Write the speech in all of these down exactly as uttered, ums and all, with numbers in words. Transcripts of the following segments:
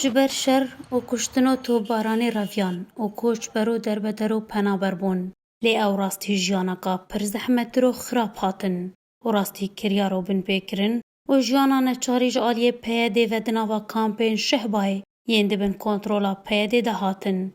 Ji ber şer û kuştin û topbaranê reviyan û koçber û derbeder û penaber bûn. Lê ew rastî jiyaneka pir zehmettir û xirab hatin û rastî kiryar û binpêkirin û jiyana neçarî ji aliyê P Y D'ê ve di nava kampên Şehbayê yên di bin kontrola P Y D'ê de hatin.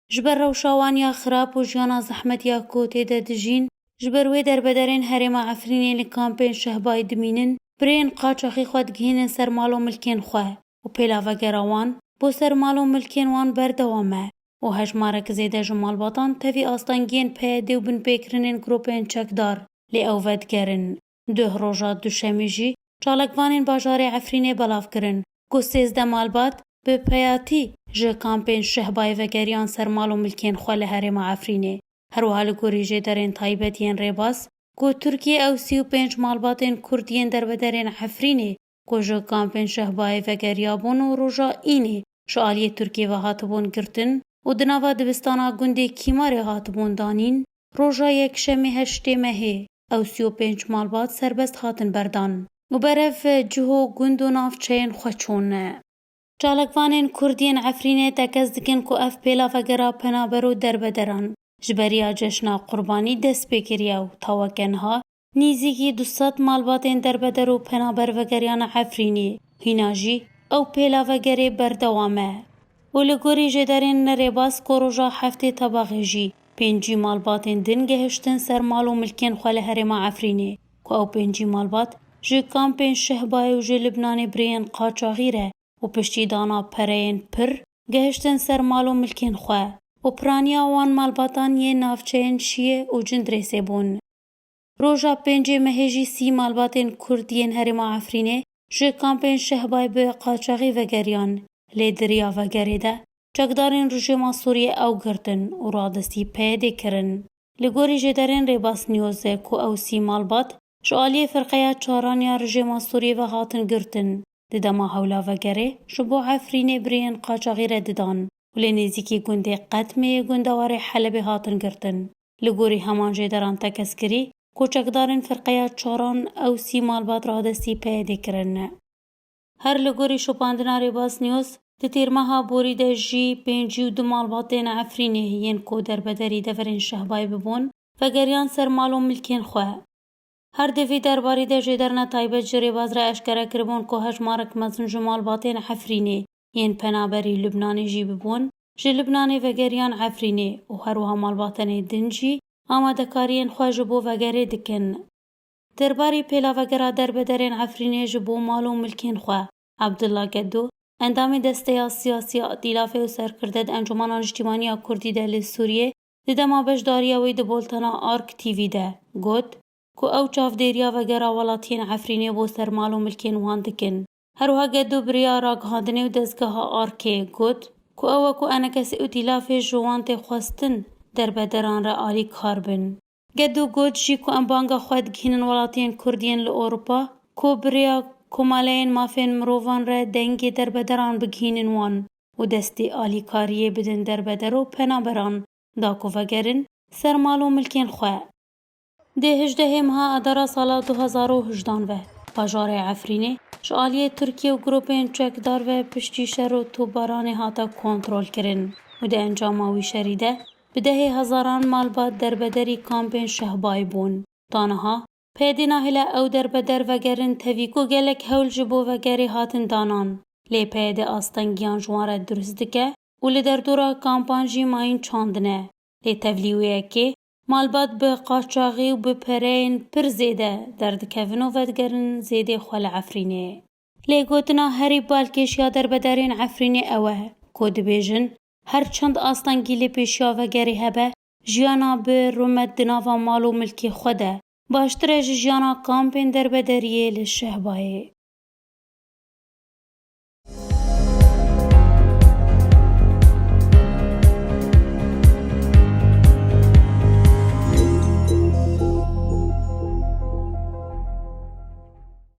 Ji ber rewşa wan ya xirab û jiyana zehmet ya ku tê de dijîn, ji ber wê derbederên herêma Efrînê li kampên Şehbayê dimînin, bi rêyên qaçaxî xwe digihînin ser mal û milkên xwe û pêlavegera wan bo ser mal û milkên wan berdewam e û hejmarek zêde ji malbatan tevî astengiyên P Y D û binpêkirinên grûpên çekdar lê ew vedigerin. Duh roja duşemê jî çalakvanên bajarê Efrînê belav kirin ku sêzdeh malbat bi peyatî ji kampên Şehbayê vegeriyan ser mal û milkên xwe li herêma Efrînê. Herwiha li gorî jêderên taybet yên Rêbas, ku Tirkiye ew sî û pênc malbatên Kurd yên derbederên Efrînê ku ji kampên Şehbayê vegeriyabûn û roja Înê ji aliyê Tirkiyê ve hatibûn girtin û di nava dibistana gundê Kîmarê hatibûn danîn, roja Yekşemê heştê mehê ew sî û pênc malbat serbest hatin berdan û berev cih û gund û navçeyên xwe çûn. Çalakvanên Kurd yên Efrînê tekez dikin ku ev pêlavegera penaber û derbederan ji beriya Ceşna Qurbanî dest pê kiriye û taweke niha nîzîkî du sed malbatên derbeder û penaber vegeriyane Efrînê. Hîna jî ew pêlavegerê berdewam e. Û li gorî jêderên Rêbas ku roja heftê Tebaxê jî pêncî malbatên din gehiştin ser mal û milkên xwe li herêma Efrînê, ku ew pêncî malbat ji kampên Şehbayê û ji Libnanê bi rêyên qaçaxî re û piştî dana pereyên pir gehiştin ser mal û milkên xwe û piraniya wan malbatan yên navçeyên Şiyê û Cindirêsê bûn. Roja pêncê mehê jî sî malbatên Kurd yên herêma Efrînê ji kampên Şehbayê bi qaçaxî vegeriyan, lê di riya vegerê de çekdarên rejîma Sûriyê ew girtin û radestî P Y D'ê kirin. Li gorî jêderên Rêbas News e ku ew sî malbat ji aliyê firqeya çaran ya rejîma Sûriyê ve hatin girtin. Di dema hewla vegerê ji bo Efrînê bi rêyên qaçaxî re didan û lê nêzîkî gundê Qetmê yê gundewarê Helebê hatin girtin. Li gorî heman jêderan tekez kirî ku çekdarên firqeya çaran ew sî malbat radestî P Y D'ê kirin. Her li gorî şopandina Rêbas News, di tîrmeha borî de jî pêncî û du malbatên Efrînê yên ku derbederî deverên Şehbayê bibûn, vegeriyan ser mal û milkên xwe. Her di vî derbarî de jêderine taybet ji Rêbaz re eşkere kiribûn ku hejmarek mezin ji malbatên Efrînê yên penaberî Lubnanê jî bibûn, ji Lubnanê vegeriyan Efrînê û herwiha malbatenê din jî amadekariyên xwe ji bo vegerê dikin. Derbarê pêlavegera derbederên Efrînê ji bo mal û milkên xwe, Abdullah Gedo, endamê desteya siyasî ya Îtîlafê û serkirde di Encûmena Niştîmanî ya Kurdî de li Sûriyê, di dema beşdariya wê di boltena Ark T V de got ku ew çavdêriya vegera welatiyên Efrînê bo ser mal û milkên wan dikin. Herwiha Gedo bi rêya ragihandinê û dezgeha Arkê got ku ew e ku enekesê Îtîlafê ji wan tê xwestin derbederan re alîkar bin. Gedo got jî ku em banga xwe digihînin welatiyên Kurd yên li Ewropa ku bi rêya Komaleyên Mafên Mirovan re dengê derbederan bigihînin wan û destê alîkariyê bidin derbeder û penaberan da ku vegerin ser mal û milkên xwe. Dê hejdehê meha Adara sala du hezar û hejdan ve bajarê Efrînê ji aliyê Tirkiye û grûpên çekdar ve piştî şer û topbaranê hate kontrolkirin û di encama wî şerî de bi dehê hezaran malbat derbederî kampên Şehbayê bûn. Ta niha P Y D nahêle ew derbeder vegerin tevî ku gelek hewl ji bo vegerê hatin danan. Lê P Y D astengiyan ji wan re dirust dike û li derdora kampan jî mayîn çandine. Lê tevlî wê yekê malbat bi qaçaxî û bi pereyên pir zêde derdikevin û vedigerin zêdê xwe li Efrînê. Lê gotina herî balkêş ya derbedarên Efrînê ew e ku dibêjin, her çend astengî li pêşiya vegerê hebe, jiyana bi rûmet di nava mal û milkê xwe de baştir e ji jiyana kampên derbedariyê li Şehbayê.